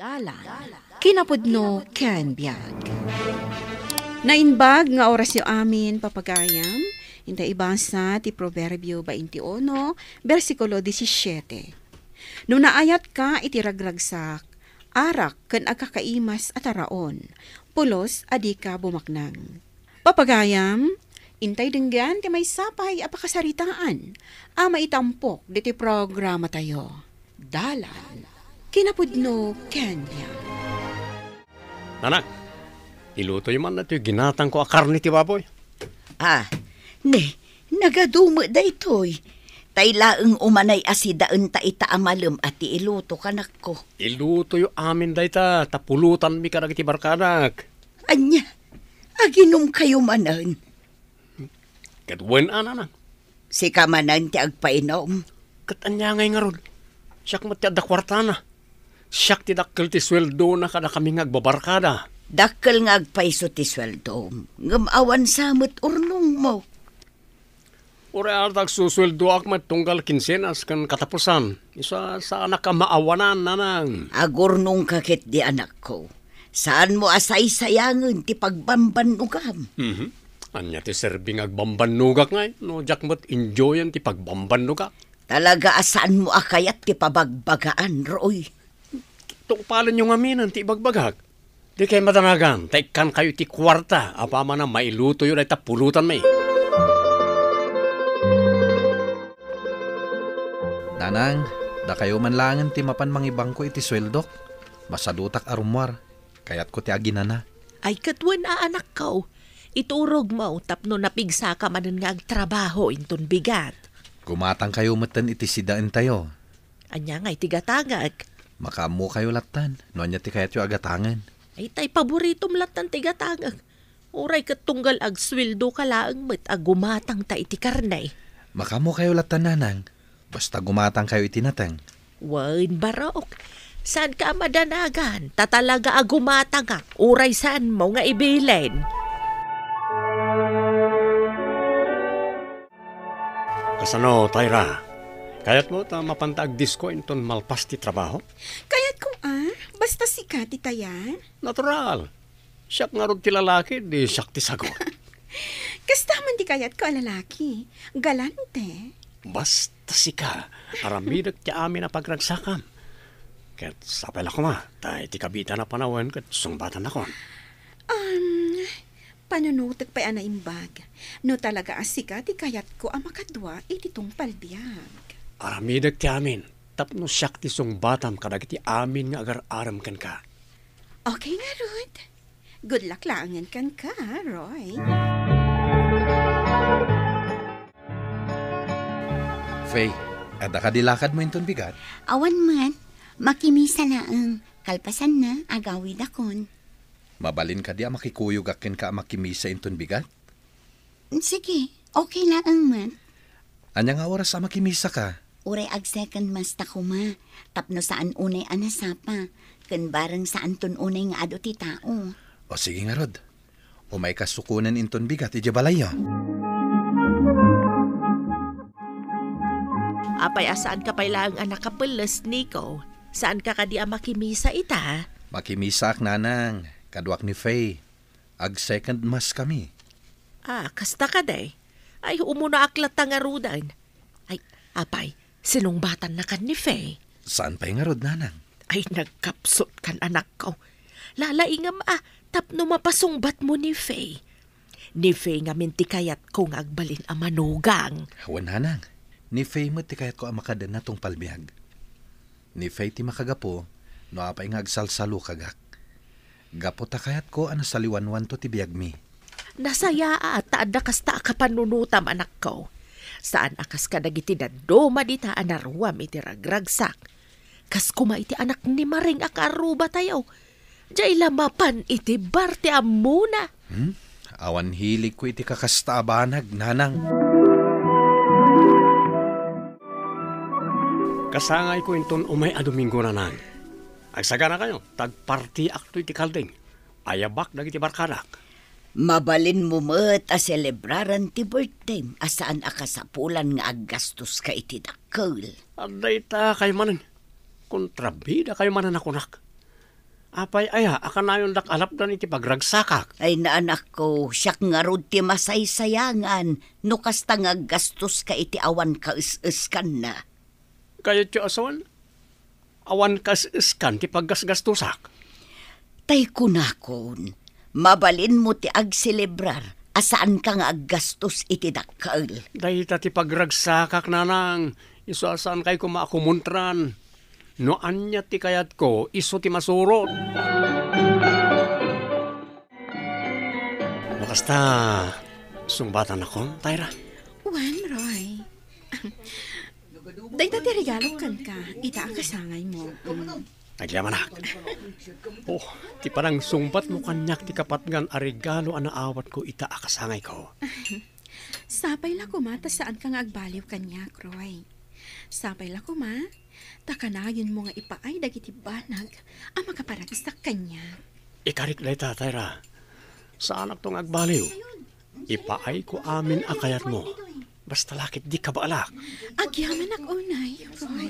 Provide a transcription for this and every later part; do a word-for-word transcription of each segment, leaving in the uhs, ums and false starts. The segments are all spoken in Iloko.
Dalan, kinapudno ken biag. Naimbag nga orasyo amin, papagayam. Inta ibasa ti Proverbio twenty-one, bersikulo disisiete. No naayatka iti ragragsak, arak ken agkakaimas a taraon, pulos a dika bumaknang. Papagayam, intay denggan ti maysa pay a pakasaritaan a maitampok ditoy programatayo. Dalan, kinapudno ken biag. Nanang, ilutoyo man daytoy ginatangko a karne ti baboy. Ah, ne, nagadu met daytoy. Tay laeng umanay a sidaenta ita a malem a ti iluto, kanakko. Ilutoyo amin dayta, ta pulotanmi kadagiti barkadak. Ania, aginumkayo manen? Ket wen a, nanang. Sika manen ti agpainum. Ket ania ngay ngarud? Siak met ti adda kuartana. Siak ti dakkel ti sueldona kadakami nga agbabarkada. Dakkel nga agpayso ti sueldom, ngem awan sa met urnongmo. Uray adda agsusueldoak met tunggal kinsenas ken katapusan. Isu a saanak a maawanan, nanang. Agurnongka ketdi, anakko. Saanmo a saysayangen ti pagbambannogam. Mhm. Ania ti serbi nga agbambannogak ngay no diak met enjoyen ti pagbambannogak? Talaga a saanmo a kayat ti pabagbagaan, Roy. Tungpalenyo ngaminen ti ibagbagak. Dikay madanagan, ta ikkankayo iti kuarta apaman a mailutoyo dayta pulotanmi. Nanang, dakayo man laengen ti mapan mangibangko iti sueldok. Masadutak a rummuar. Kayatko ti aginana. Ay, ket wen a, anakko. Iturogmo tapno napigsaka manen nga agtrabaho inton bigat. Gumatangkayo metten iti sidaentayo. Ania ngay ti gatangek? Makaammokayo lattan no ania ti kayatyo a gatangen. Ay, tay paboritom lattan ti gatangek. Uray ket tunggal agsueldoka laeng met a gumatangta iti karne. Makaammokayo lattan, nanang. Basta gumatangkayo iti nateng. Wen, barok. Saanka a madanagan, ta talaga a gumatangak, uray saanmo nga ibilin. Kasano, Tyra? Kayatmo ta mapanta agdisko inton malpas ti trabaho? Kayatko a, basta sika ti tayan. Natural. Siak ngarud ti lalaki, di siak ti sagut. Kasta man ti kayatko a lalaki. Galante. Basta sika, aramidek ti amin a pagragsakam. Ket sapay la koma, ta iti kabiitan a panawen ket sungbatan nakon. Um, panunotek pay a naimbag. No talaga a sika ti kayatko a makadua iti tungpal biag. Aramidek ti amin, tapno siak ti sungbatam kadagiti amin nga agar-arem kenka. Okay ngarud. Good luck laengen kenka, Roy. Faye, adda kadi lakadmo inton bigat? Awan met. Makimisa laeng. Kalpasanna, agawidakon. Mabalin kadi a makikuyogak kenka a makimisa inton bigat? Sige, okay laeng met. Ania nga oras a makimisaka? Uray ag-second mass ta koma, tapno saan unay a nasapa, ken bareng saanton unay nga adu ti tao. O sige ngarud, umayka sukonen inton bigat idiay balayyo. Apay a saanka pay laeng a nakapelles, Nico? Saanka kadi a makimisa ita? Makimisaak, nanang, kaduak ni Faye. Ag-second mass kami. Ah, kasta kadi? Ay, umunaak latta ngaruden. Ay, apay, sinungbatannakan ni Faye? Saan pay ngarud, nanang? Ay, nagkapsutkan, anakko. Lalaingem a, tapno mapasungbatmo ni Faye. Ni Faye ngamin ti kayatko nga agbalin a manugang. Wen, nanang. Ni Faye met ti kayatko a makadenna tungpal biag. Ni Faye ti makagapu no apay nga agsalsalukagak. Gapu ta kayatko a nasaliwanwanto ti biagmi. Nasayaat ta adda kasta a kapanunotam, anakko. Saan a kas kadagiti dadduma dita a naruam iti ragragsak. Kas koma iti anak ni Maring a kaarrubatayo. Diay la mapan iti bar ti ammona. Hmm? Awan hiligko iti kakasta a banag, nanang. Kasangayko inton umay a Domingo, nanang. Agsaganakayo, ta agpartiakto iti kalding. Ayabak dagiti barkadak. Mabalinmo met a selebraran ti birthdayem a saan a kasapulan nga aggastoska iti dakkel. Adda ita kayo manen. Kontrabidakayo manen a kunak. Apay aya a kanayondak a lapdan iti pagragsakak? Ay, naanakko, siak ngarud ti masaysayangan no kasta nga aggastoska iti awan kaes-eskanna. Kayatyo a saan? Awan kaes-eskan ti paggasgastosak? Tay kunakon, mabalinmo ti agselebrar a saanka nga aggastos iti dakkel. Dayta ti pagragsakak, nanang, isu a saankay koma a kumontran. No ania ti kayatko, isu ti masurot. No kasta, sungbatannakon, Tyra? Wen, Roy. Dayta ti regalok kenka, ita a kasangaymo. Mm. Agyamanak. Oh, ti panangsungbatmo kaniak ti kapatgan a regalo a naawatko ita a kasangayko. Sapay la koma ta saanka nga agbaliw kaniak, Roy. Sapay la koma ta kanayonmo nga ipaay dagiti banag a makaparagsak kaniak. Ikarik dayta, Tyra. Saanakto nga agbaliw. Ipaayko amin a kayatmo. Basta la ket di kabaalak. Agyamanak unay, Roy.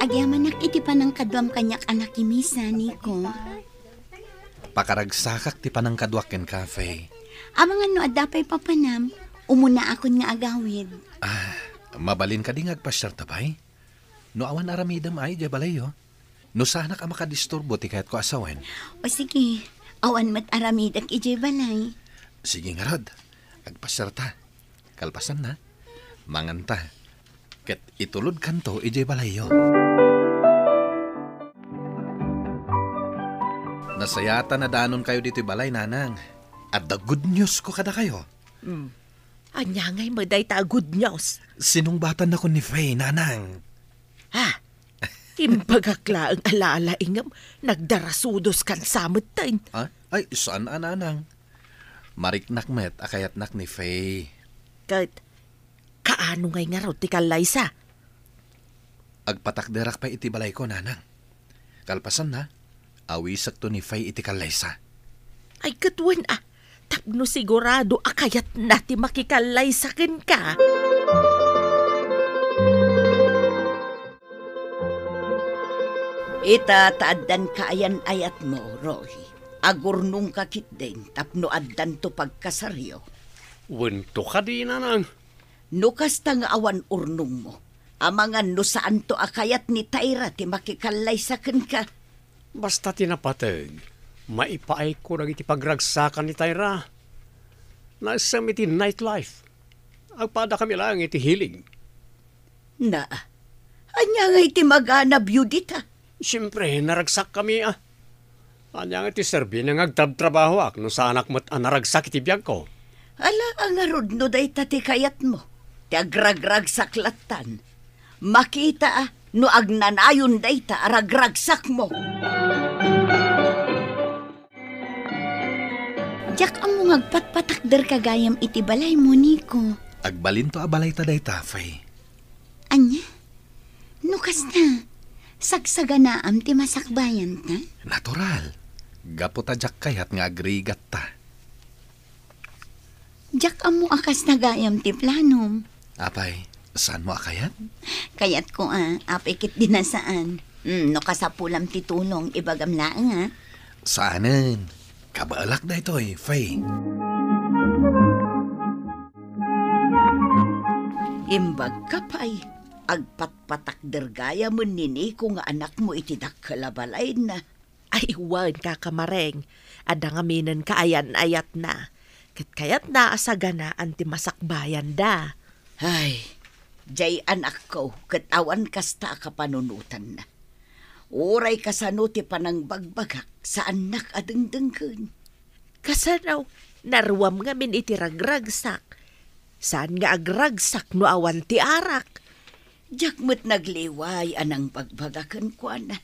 Agyamanak iti panangkaduam kaniak a nakimisa, Nico. Pakaragsakak ti panangkaduak kenka, Faye. Amangan no adda pay papanam, umunaakon nga agawid. Ah, mabalin kadi nga agpasiarta pay? No awan aramidem ay idiay balayyo. No saanak a makadisturbo ti kayatko a sawen. O sige, awan met aramidek idiay balay. Sige ngarud, agpasiarta. Kalpasanna, manganta. Ket itulodkanto idiay balayyo. Nasayaat a nadanonkayo ditoy balay, Nanang. Adda good news ko kadakayo. Hmm. Ania ngay met dayta a good news? Sinungbatannakon ni Faye, Nanang. Ha? Imbagak laeng a lalaingem, nagdarasudos kan sametten. Ah? Ay, saan a, Nanang. Mariknak met a kayatnak ni Faye. Ket, kaano ngay ngarud ti kallaysa? Agpatakderak pay iti balayko, Nanang. Kalpasanna, awisekto ni Faye iti kallaysa. Ay, ket wen a, tapno sigurado a kayatna ti makikallaysa kenka. Ita ta addan kaayan-ayatmo, Roy. Agurnongka ketdin tapno addanto pagkasaryo. Wento kadi, Nanang? No kasta nga awan urnongmo, amangan no saanto a kayat ni Tyra ti makikallaysa kenka. Basta ti napateg, maipaayko dagiti pagragsakan ni Tyra. Naisem iti nightlife. Agpadakami laeng iti hilig. Na, ania ngay ti maganabyo dita? Siempre, naragsakkami, a. Ania nga ti serbina nga agtrabtrabahoak no saanak met a naragsak iti biagko? Ala, a ngarud no dayta ti kayatmo, ti agragragsak lattan. Makita a no agnanayon dayta a ragragsakmo. Diak ammo nga agpatpatakderka gayam iti balaymo, Nico. Agbalinto a balayta dayta, Faye. Ania? No kasta, sagsaganaam ti masakbayanta? Natural. Gapu ta diak kayat nga agrigatta. Diak ammo a kasta gayam ti planom. Apay, saanmo a kayat? Kayatko a, apay ket di na saan. Hmm, no kasapulam ti tulong, ibagam laeng a. Saanen. Kabaelak daytoy, Faye. Imbagka pay, agpatpatakder gayamen ni Nico nga anakmo iti dakkel a balayna. Ay, wen, Kaka Mareng, adda ngamin kaayan-ayatna. Ket kayatna a saganaan ti masakbayanda. Ay, diay anakko, ket awan kasta a kapanunotanna. Uray kasano ti panangbagbagak, saannak a dengdenggen. Kasano, naruam ngamin iti ragragsak. Saan nga agragsak no awan ti arak? Diak met nagliway a nangbagbagak kenkuana.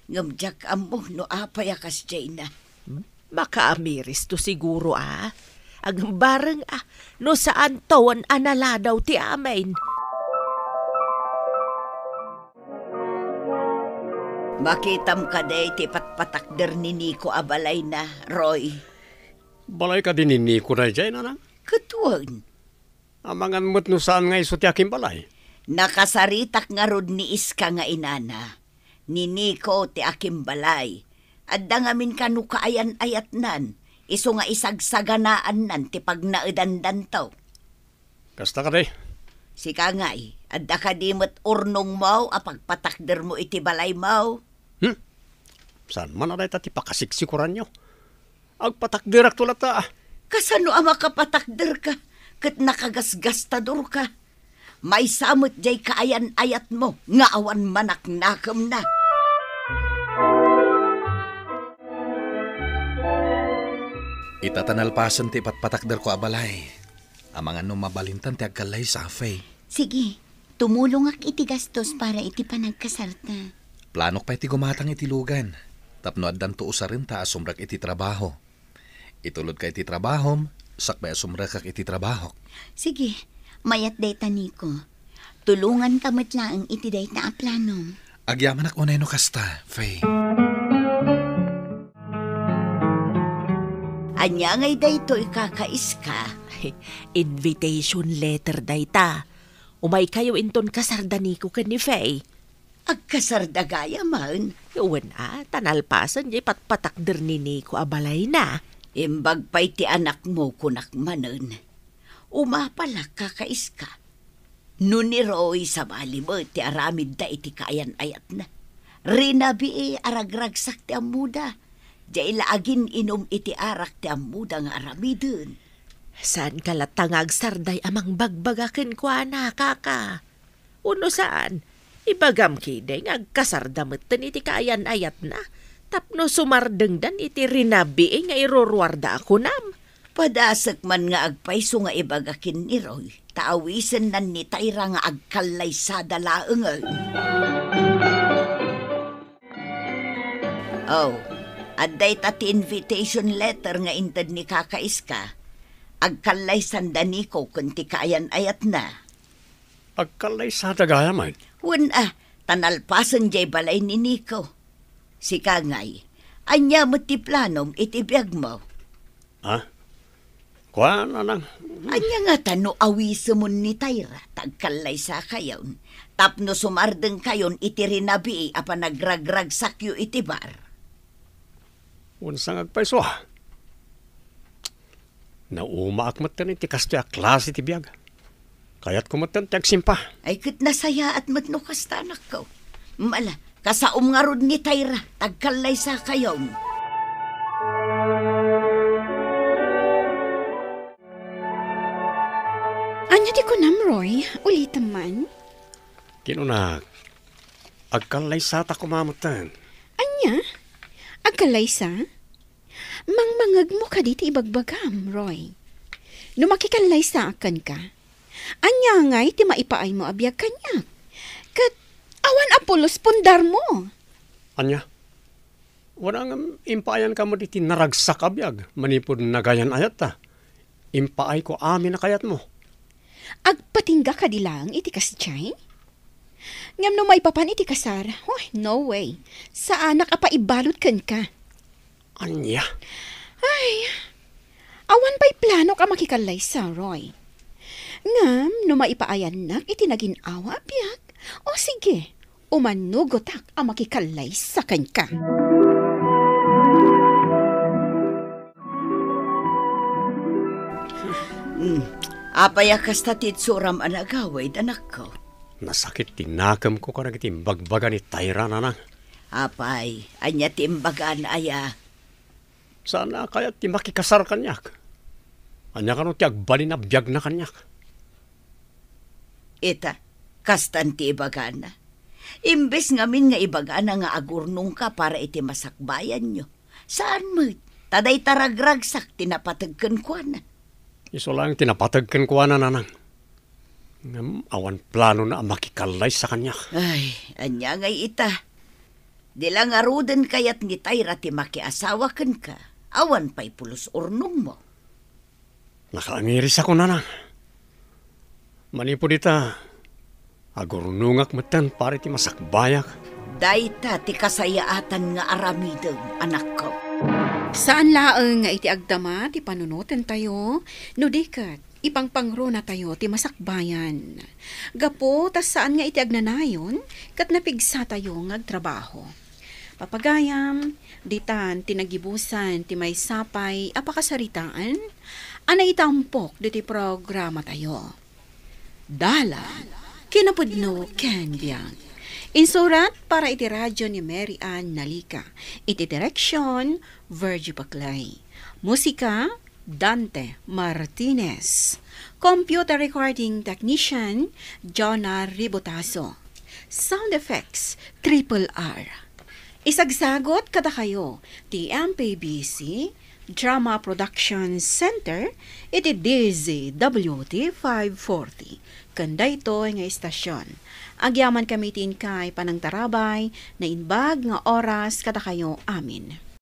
Ngem diak ammo no apay a kasdiayna. Hmm? Makaamiristo siguro a. Agbareng a, no saanton a naladaw ti amin. Makitam kadi ti patpatakder ni Nico a balayna, Roy? Balay kadi ni Nico daydiay, Nanang? Ket wen. Amangan met no saan nga isu ti akimbalay. Nakasaritak ngarud ni Iska nga inana. Ni Nico ti akimbalay. Adda ngamin kano kaayan-ayatnan, isu nga isagsaganaannan ti pagnaedandanto. Kasta kadi? Sika ngay, adda kadi met urnongmo a pagpatakdermo iti balaymo? Hmm? Saan man a dayta ti pakasiksikoranyo? Agpatakderakto latta. Kasano a makapatakderka ket nakagasgastadorka? Maysa met jay kaayan-ayatmo nga awan manaknakemna. Ita ta nalpasen ti ipatpatakderko a balay. Amangan no mabalintan ti agkallaysa, Faye. Sige, tumulongak iti gastos para iti panagkasarta. Planok pay ti gumatang iti lugan. Tapno addanto usarenta a sumrek iti trabaho. Itulodka iti trabahom, sakbay a sumrekak iti trabahok. Sige, mayat dayta, Nico. Tulonganka met laeng iti dayta a planom. Agyamanak unay no kasta, Faye. Ania ngay daytoy, Kaka Iska? Invitation letter dayta. Umaykayo inton kasarda Nico ken ni Faye. Agkasarda gayamen? Wen a, ta nalpasen jay patpatakder ni Nico a balayna. Imbag pay ti anakmo, kunak manen. Umapalak, Kaka Iska. No ni Roy, sabali met ti aramidda iti kaayan-ayatna. Rinabii a ragragsak ti ammoda. Jay la agin-inum iti arak ti ammoda nga aramiden. Saanka latta nga agsarday a mangbagbaga kenkuana, Kaka? Wenno saan, ibagam ketdi nga agkasarda metten iti kaayan-ayatna tapno sumardengdan iti rinabii nga iruruarda a kunam. Padasek man nga agpayso nga ibaga ken ni Roy, ta awisennan ni Tyra nga agkallaysada laengen. Oh, adda ita ti invitation letter nga inted ni Kaka Iska. Agkallaysanda Nico ken ti kaayan-ayatna. Agkallaysada gayamen? Wen a, ta nalpasen jay balay ni Nico. Sika ngay, ania met ti planom iti biagmo? Ha? Kuan, nanang. Ania ngata no awisemon ni Tyra, ta agkallaysakayon, tapno sumardengkayon iti rinabii a panagragragsakyo iti bar? Wen sa nga agpayso, a. Naumaak metten iti kastoy a klase ti biag. Kayatko metten ti agsimpa. Ay, ket nasayaat met no kasta, anakko. Mala, kasaom ngarud ni Tyra, ta agkallaysakayon. Ania ti kunam, Roy? Ulitem man? Kinunak, agkallaysatak koma metten. Ania? Agkallaysa? Mangmangegmo kadi ti ibagbagam, Roy. No makikallaysaak kenka, ania ngay ti maipaaymo a biag kaniak? Ket awan a pulos pundarmo. Ania? Wen a ngem, impaayanka met iti naragsak a biag manipud nagayan-ayatta. Impaayko amin a kayatmo. Agpatingga kadi laeng iti kasdiay? Ngem no maipapan iti kasar, oh, no way. Saanak a paibalud kenka. Ania? Ay, awan pay planok a makikallaysa, Roy. Ngem no maipaayannak iti nagin-awa a biag, o sige, umanugotak a makikallaysa kenka. Hmm. Apay a kasta ti itsuram a nagawid, anakko? Nasakit ti nakemko kadagiti imbagbaga ni Tyra, nanang. Apay, ania ti imbagana aya? Saan a kayat ti makikasar kaniak? Ania kano ti agbalin a biagna kaniak? Ita, kastan ti ibagana. Imbes ngamin nga ibagana nga agurnongka para iti masakbayanyo, saan met, ta dayta ragragsak ti napateg kenkuana. Isu laeng ti napateg kenkuana, nanang. Ngem awan planona a makikallaysa kaniak. Ay, ania ngay ita? Di la ngaruden kayat ni Tyra ti makiasawa kenka, awan pay pulos urnongmo. Nakaangirisakon, nanang. Manipud ita, agurnongak metten para iti masakbayak. Dayta ti kasayaatan nga aramidem, anakko. Saan laeng nga iti agdama ti panunotentayo, no di ket Ipangpangronatayo ti masakbayan. Gapu ta saan nga iti agnanayon ket napigsatayo nga agtrabaho. Papagayam, ditan ti nagibusan ti maysa pay a pakasaritaan a naitampok ditoy programatayo. Dalan, kinapudno ken biag. Insurat para iti radyo ni Mary Ann Nalica. Iti direksyon, Virgie Paclay. Musika, Dante Martinez. Computer recording technician, Jonah Ribotazo. Sound effects, Triple R. Isagsagot kadakayo ti M P B C Drama Production Center iti D Z W T five forty. Ken daytoy nga istasyon, agyaman kami ti inkay panangtarabay, naimbag nga oras kadakayo amin.